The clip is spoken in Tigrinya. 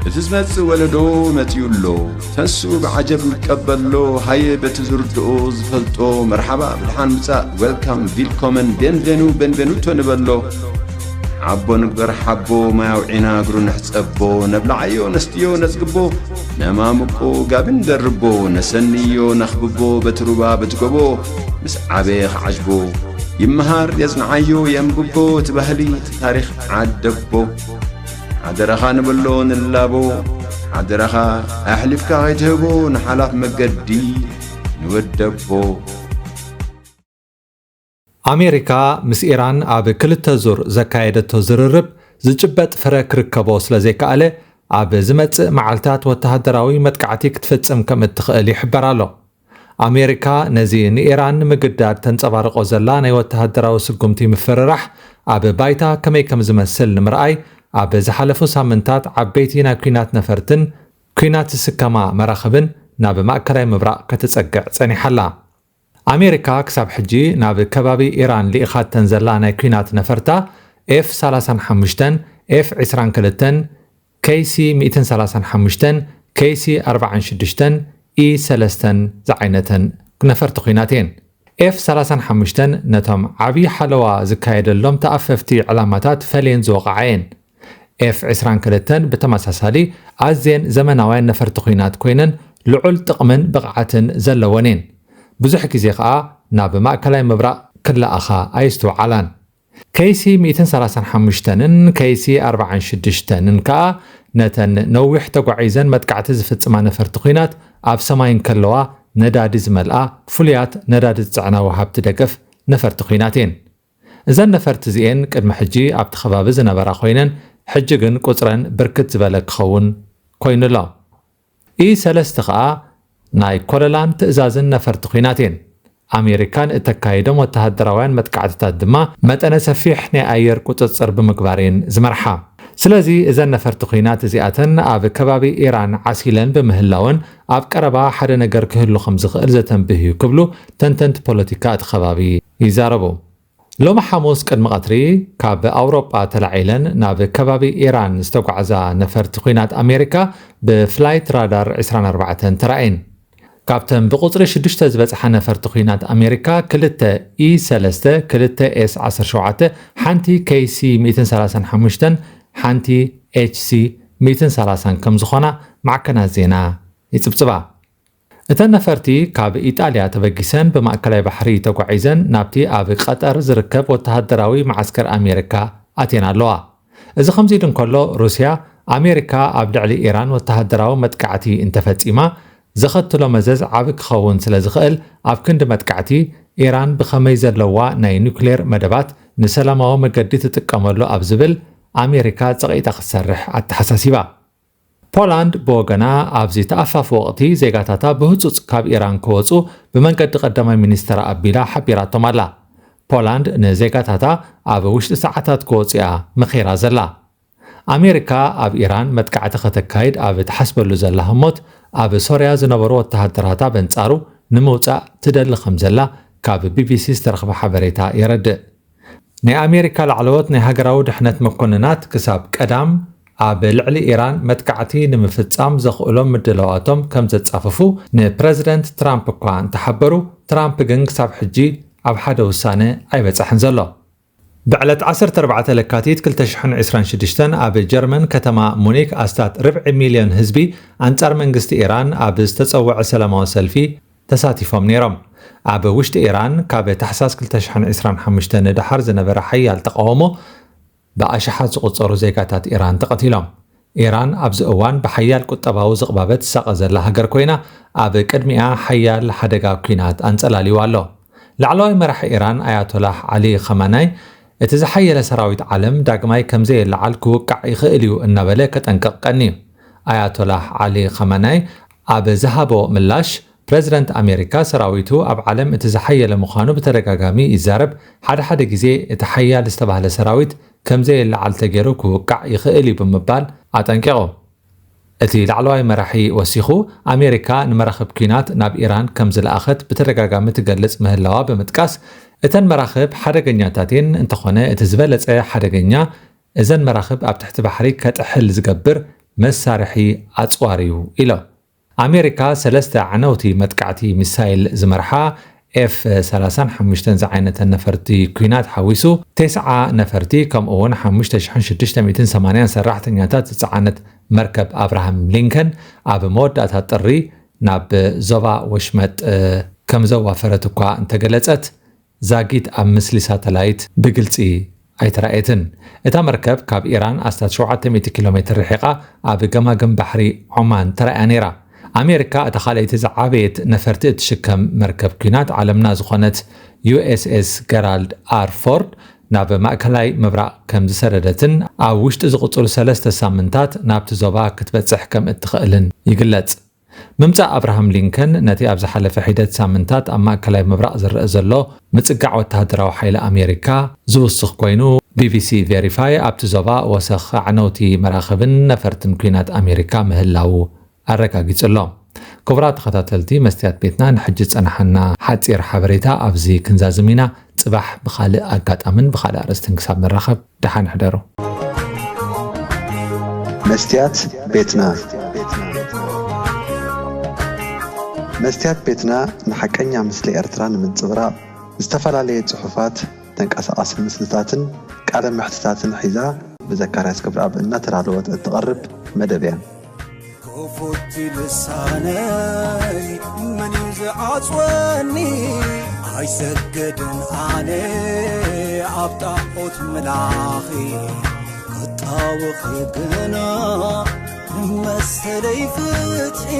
እቲ ዝመጽእ ወለዶ መጺኡ ኣሎ። ተንሱ ብዓጀብ ንቀበሎ፣ ሃየ በቲ ዝርድኦ ዝፈልጦ፣ መርሓባ ብድሓን ምጻእ፣ ዌልካም፣ ቪልኮመን፣ ቤንቬኑ፣ ቤንቬኑቶ ንበሎ። ዓቦ ንግበር ሓቦ፣ ማይ ኣውዒና እግሩ ንሕጸቦ፣ ነብልዓዮ ነስትዮ ነጽግቦ፣ ነማምቆ ጋቢ ንደርቦ፣ ነሰንዮ ነኽብቦ፣ በቲ ሩባ በቲ ጎቦ፣ ምስ ዓበየ ክዓጅቦ፣ ይመሃር የጽንዓዮ የንብቦ፣ እቲ ባህሊ እቲ ታሪኽ ዓደቦ። ሓደራኻ ንብሎ ንላቦ፣ ሓደራኻ ኣሕሊፍካ ከይትህቦ፣ ንሓላፍ መገዲ ንወደቦ። ኣሜሪካ ምስ ኢራን ኣብ ክልተ ዙር ዘካየደቶ ዝርርብ ዝጭበጥ ፍረ ክርከቦ ስለ ዘይከኣለ፣ ኣብ ዝመጽእ መዓልታት ወተሃደራዊ መጥቃዕቲ ክትፍጽም ከም እትኽእል ይሕበር ኣሎ። ኣሜሪካ ነዚ ንኢራን ንምግዳድ ተንጸባርቖ ዘላ ናይ ወተሃደራዊ ስጉምቲ ምፍርራሕ ኣብ ባይታ ከመይ ከም ዝመስል ንምርኣይ፣ ኣብ ዝሓለፉ ሳምንታት ዓበይቲ ናይ ኲናት ነፈርትን ኲናት ዝስከማ መራኽብን ናብ ማእከላይ ምብራቕ ከተጸግዕ ጸኒሓ ኣላ። ኣሜሪካ ክሳብ ሕጂ ናብ ከባቢ ኢራን ልኢኻተን ዘላ ናይ ኲናት ነፈርታ ኤፍ ሰላሳን ሓሙሽተን፣ ኤፍ ዕስራን ክልተን፣ ኬሲ ሚእትን ሰላሳን ሓሙሽተን፣ ኬሲ ኣርባዓን ሽዱሽተን፣ ኢ ሰለስተን ዝዓይነተን ነፈርቲ ኲናት እየን። ኤፍ ሰላሳን ሓሙሽተን ነቶም ዓብዪ ሓለዋ ዝካየደሎም ተኣፈፍቲ ዕላማታት ፈልየን ዝወቕዓ እየን። ኤፍ ዕስራን ክልተን ብተመሳሳሊ ኣዝየን ዘመናውያን ነፈርቲ ኲናት ኮይነን ልዑል ጥቕምን ብቕዓትን ዘለወን እየን። ብዙሕ ግዜ ከኣ ናብ ማእከላይ ምብራቕ ክለኣኻ ኣይስትውዓላን። ኬሲ ሚእትን ሰላሳን ሓሙሽተንን ኬሲ ኣርባዓን ሽዱሽተንን ከኣ ነተን ነዊሕ ተጓዒዘን መጥቃዕቲ ዝፍጽማ ነፈርቲ ኲናት ኣብ ሰማይ እንከለዋ ነዳዲ ዝመልኣ ፍሉያት ነዳዲ ዝጽዕና ወሃብቲ ደገፍ ነፈርቲ ኲናት እየን። እዘን ነፈርቲ እዚኤን ቅድሚ ሕጂ ኣብቲ ከባቢ ዝነበራ ኮይነን ሕጂ ግን ቁጽረን ብርክት ዝበለ ክኸውን ኮይኑ ኣሎ። ኢ ሰለስተ ከኣ ናይ ኮለላን ትእዛዝን ነፈርቲ ኲናት እየን። ኣሜሪካን እተካይዶም ወተሃደራውያን መጥቃዕትታት ድማ መጠነ ሰፊሕ ናይ ኣየር ቁጽጽር ብምግባር እየን ዝመርሓ። ስለዚ እዘን ነፈርቲ ኲናት እዚኣተን ኣብ ከባቢ ኢራን ዓሲለን ብምህላወን ኣብ ቀረባ ሓደ ነገር ክህሉ ከም ዝኽእል ዘተንብህ እዩ ክብሉ ተንተንቲ ፖለቲካ እቲ ከባቢ ይዛረቡ። ሎሚ ሓሙስ ቅድሚ ቀትሪ ካብ ኣውሮጳ ተላዒለን ናብ ከባቢ ኢራን ዝተጓዕዛ ነፈርቲ ኲናት ኣሜሪካ ብፍላይት ራዳር ዕስራን ኣርባዕተን ተራእየን። ካብተን ብቁጽሪ ሽዱሽተ ዝበጽሓ ነፈርቲ ኲናት ኣሜሪካ ክልተ ኢ ሰለስተ፣ ክልተ ኤስ ዓሰርተ ሸውዓተ፣ ሓንቲ ኬሲ ሚእትን ሰላሳን ሓሙሽተን፣ ሓንቲ ኤችሲ ሚእትን ሰላሳን ከም ዝኾና ማዕከናት ዜና ይጽብጽባ። እተን ነፈርቲ ካብ ኢጣልያ ተበጊሰን ብማእከላይ ባሕሪ ተጓዒዘን ናብቲ ኣብ ቀጠር ዝርከብ ወተሃደራዊ መዓስከር ኣሜሪካ ኣትየን ኣለዋ። እዚ ከምዚ ኢሉ እንከሎ፣ ሩስያ ኣሜሪካ ኣብ ልዕሊ ኢራን ወተሃደራዊ መጥቃዕቲ እንተፈጺማ ዘኸትሎ መዘዝ ዓቢ ክኸውን ስለ ዝኽእል፣ ኣብ ክንዲ መጥቃዕቲ ኢራን ብኸመይ ዘለዋ ናይ ኑክሌር መደባት ንሰላማዊ መገዲ ትጥቀመሉ ኣብ ዝብል ኣሜሪካ ጸቒጣ ክትሰርሕ ኣተሓሳሲባ። ፖላንድ ብወገና ኣብዚ ተኣፋፊ ወቕቲ ዜጋታታ ብህጹጽ ካብ ኢራን ክወጹ ብመንገዲ ቀዳማይ ሚኒስተራ ኣቢላ ሓቢራቶም ኣላ። ፖላንድ ንዜጋታታ ኣብ ውሽጢ ሰዓታት ክወጹ እያ መኺራ ዘላ። ኣሜሪካ ኣብ ኢራን መጥቃዕቲ ከተካይድ ኣብ ትሓስበሉ ዘላ ህሞት ኣብ ሶርያ ዝነበሩ ወተሃደራታ በንጻሩ ንምውጻእ ትደሊ ከም ዘላ ካብ ቢቢሲ ዝተረኽበ ሓበሬታ የረድእ። ናይ ኣሜሪካ ላዕለዎት ናይ ሃገራዊ ድሕነት መኮንናት ክሳብ ቀዳም ኣብ ልዕሊ ኢራን መጥቃዕቲ ንምፍጻም ዘኽእሎም ምድላዋቶም ከም ዘጻፈፉ ንፕረዚደንት ትራምፕ እኳ እንተሓበሩ፣ ትራምፕ ግን ክሳብ ሕጂ ኣብ ሓደ ውሳነ ኣይበጻሕን ዘሎ። ብዕለት ዓሰርተ ኣርባዕተ ለካቲት ክልተ ሽሕን ዕስራን ሽዱሽተን ኣብ ጀርመን ከተማ ሙኒክ ኣስታት ርብዒ ሚልዮን ህዝቢ ኣንጻር መንግስቲ ኢራን ኣብ ዝተጸውዐ ሰላማዊ ሰልፊ ተሳቲፎም ነይሮም። ኣብ ውሽጢ ኢራን ካብ ታሕሳስ ክልተ ሽሕን ዕስራን ሓሙሽተን ንደሓር ዝነበረ ሓያል ተቓውሞ ብኣሽሓት ዝቑጸሩ ዜጋታት ኢራን ተቐቲሎም። ኢራን ኣብዚ እዋን ብሓያል ቁጠባዊ ዝቕባበ ትሳቐ ዘላ ሃገር ኮይና፣ ኣብ ቅድሚኣ ሓያል ሓደጋ ኲናት ኣንጸላልዩ ኣሎ። ላዕለዋይ መራሒ ኢራን ኣያቶላህ ዓሊ ኸመናይ፣ እቲ ዝሓየለ ሰራዊት ዓለም ዳግማይ ከም ዘየለዓል ክውቃዕ ይኽእል እዩ እናበለ ከጠንቅቕ ቀንዩ። ኣያቶላህ ዓሊ ኸመናይ ኣብ ዝሃቦ ምላሽ፣ ፕረዚደንት ኣሜሪካ ሰራዊቱ ኣብ ዓለም እቲ ዝሓየለ ምዃኑ ብተደጋጋሚ ይዛረብ፣ ሓደ ሓደ ግዜ እቲ ሓያል ዝተባህለ ሰራዊት ከም ዘየለዓል ተገይሩ ክውቃዕ ይኽእል እዩ ብምባል ኣጠንቂቑ። እቲ ላዕለዋይ መራሒ ወሲኹ፣ ኣሜሪካ ንመራኽብ ኲናት ናብ ኢራን ከም ዝለኣኸት ብተደጋጋሚ ትገልጽ ምህላዋ ብምጥቃስ፣ እተን መራኽብ ሓደገኛታት እየን፣ እንተኾነ እቲ ዝበለጸ ሓደገኛ እዘን መራኽብ ኣብ ትሕቲ ባሕሪ ከጥሕል ዝገብር መሳርሒ ኣጽዋር እዩ ኢሎም። ኣሜሪካ ሰለስተ ዓነውቲ መጥቃዕቲ ሚሳይል ዝመርሓ ኤፍ ሰላሳን ሓሙሽተን ዝዓይነተን ነፈርቲ ኲናት ሓዊሱ፣ ተስዓ ነፈርቲ ከምኡ እውን ሓሙሽተ ሽሕን ሽዱሽተ ሚእትን ሰማንያን ሰራሕተኛታት ዝጸዓነት መርከብ ኣብርሃም ሊንከን ኣብ መወዳእታ ጥሪ ናብ ዞባ ወሽመጥ ከም ዘዋፈረት እኳ እንተገለጸት፣ ዛጊት ኣብ ምስሊ ሳተላይት ብግልጺ ኣይተራእየትን። እታ መርከብ ካብ ኢራን ኣስታት ሸውዓተ ሚእቲ ኪሎ ሜትር ርሒቓ ኣብ ገማግም ባሕሪ ዖማን ተራእያ ነይራ። ኣሜሪካ እታ ካልኣይቲ ዝዓበየት ነፈርቲ እትሽከም መርከብ ኲናት ዓለምና ዝኾነት ዩ ኤስ ኤስ ገራልድ ኣር ፎርድ ናብ ማእከላይ ምብራቕ ከም ዝሰደደትን ኣብ ውሽጢ ዝቕጽሉ ሰለስተ ሳምንታት ናብቲ ዞባ ክትበጽሕ ከም እትኽእልን ይግለጽ። ምምጻእ ኣብርሃም ሊንከን ነቲ ኣብ ዝሓለፈ ሒደት ሳምንታት ኣብ ማእከላይ ምብራቕ ዝረአ ዘሎ ምጽጋዕ ወተሃደራዊ ሓይሊ ኣሜሪካ ዝውስኽ ኮይኑ፣ ቢ ቢ ሲ ቬሪፋይ ኣብቲ ዞባ ወሰኽ ኣዕነውቲ መራኽብን ነፈርትን ኲናት ኣሜሪካ ምህላዉ ኣረጋጊጹ ኣሎ። ክቡራት ተኸታተልቲ መስትያት ቤትና፣ ንሕጂ ዝጸናሓና ሓጺር ሓበሬታ ኣብዚ ክንዛዝም ኢና። ጽባሕ ብኻልእ ኣጋጣምን ብኻልእ ኣርእስትን ክሳብ ንራኸብ፣ ደሓን ሕደሩ። መስትያት ቤትና። መስትያት ቤትና ንሓቀኛ ምስሊ ኤርትራ ንምንጽብራቕ ዝተፈላለየ ጽሑፋት፣ ተንቀሳቓሲ ምስልታትን ቃለ መሕትታትን ሒዛ ብዘካርያስ ገብረኣብ እናተዳለወት እትቐርብ መደብ እያ። ክፉት ልሳነይ መን እዩ ዝዓጽወኒ? ኣይሰግድን ኣነ ኣብ ጣዖት ምላኺ፣ ክጣወኺ ግና መሰለይ ፍትሒ።